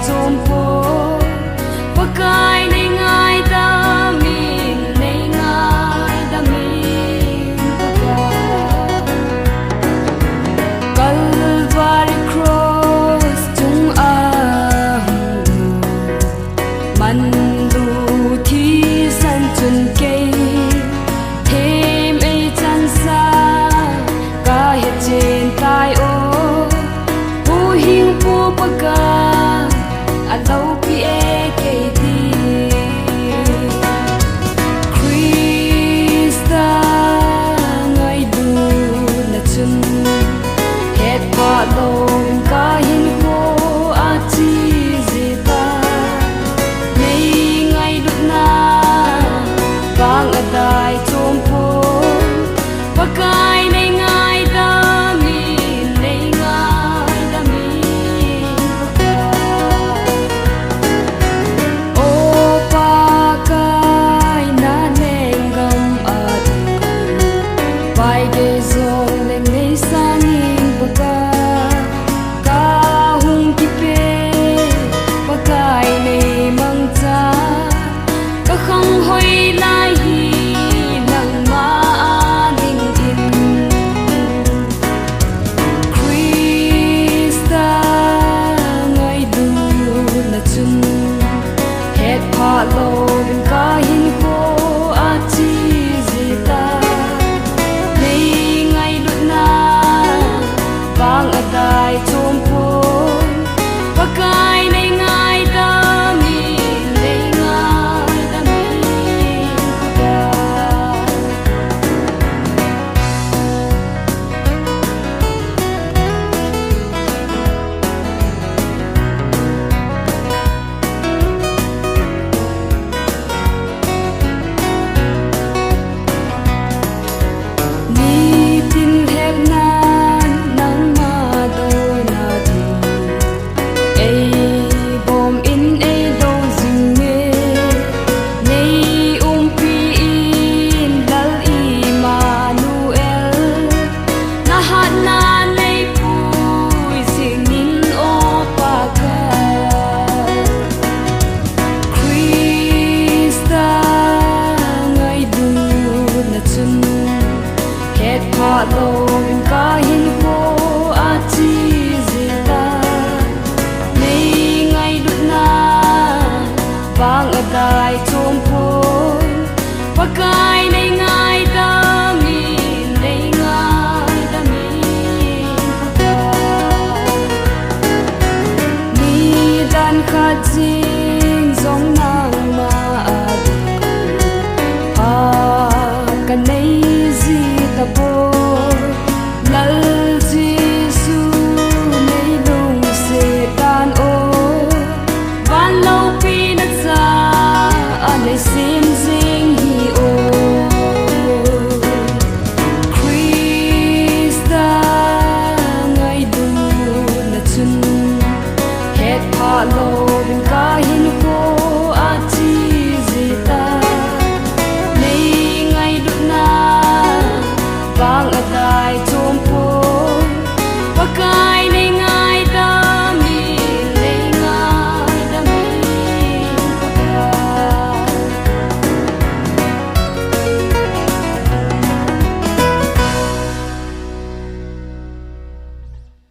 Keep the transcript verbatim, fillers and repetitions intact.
Chompo, Pakai nei ngaidam in, nei ngaidam in, Pakai. Calvary Cross chunga hung lut, manlu thisan chun kei them ei chansa kahe chen tai o. Huhhingpu Pakai, aloupi e kei ti. Christa ngailutna chun, hetphah louvin kahinkho a che jita. Nei ngailutna vang adai chompon, Pakai nei ngaidam in, nei ngaidam in, Pakai. O Pakai, na lenggam a ding, pai gei jongleng nei sangin Pakai, kahung kipe, Pakai nei mangcha, kakhang hoi lai hi nangma a dingin. Christa ngailutna chun, hetphah louvin kahinkho a che jita. Nei ngailutna vang adai chompon, Pakai nei ngaidam in, nei ngaidam in, Pakai. Nitin lhepnan nangma douna ding, ei bom in ei do jing e, nei umpi in Lal Immanuel, na hatna nei pui jing in o Pakai. Christa ngailutna chun, hetphah louvin kahinkho a che jita. Nei ngailutna vang adai chompon, Pakai nei ngaidam in, nei ngaidam in, Pakai. Nidan khat jin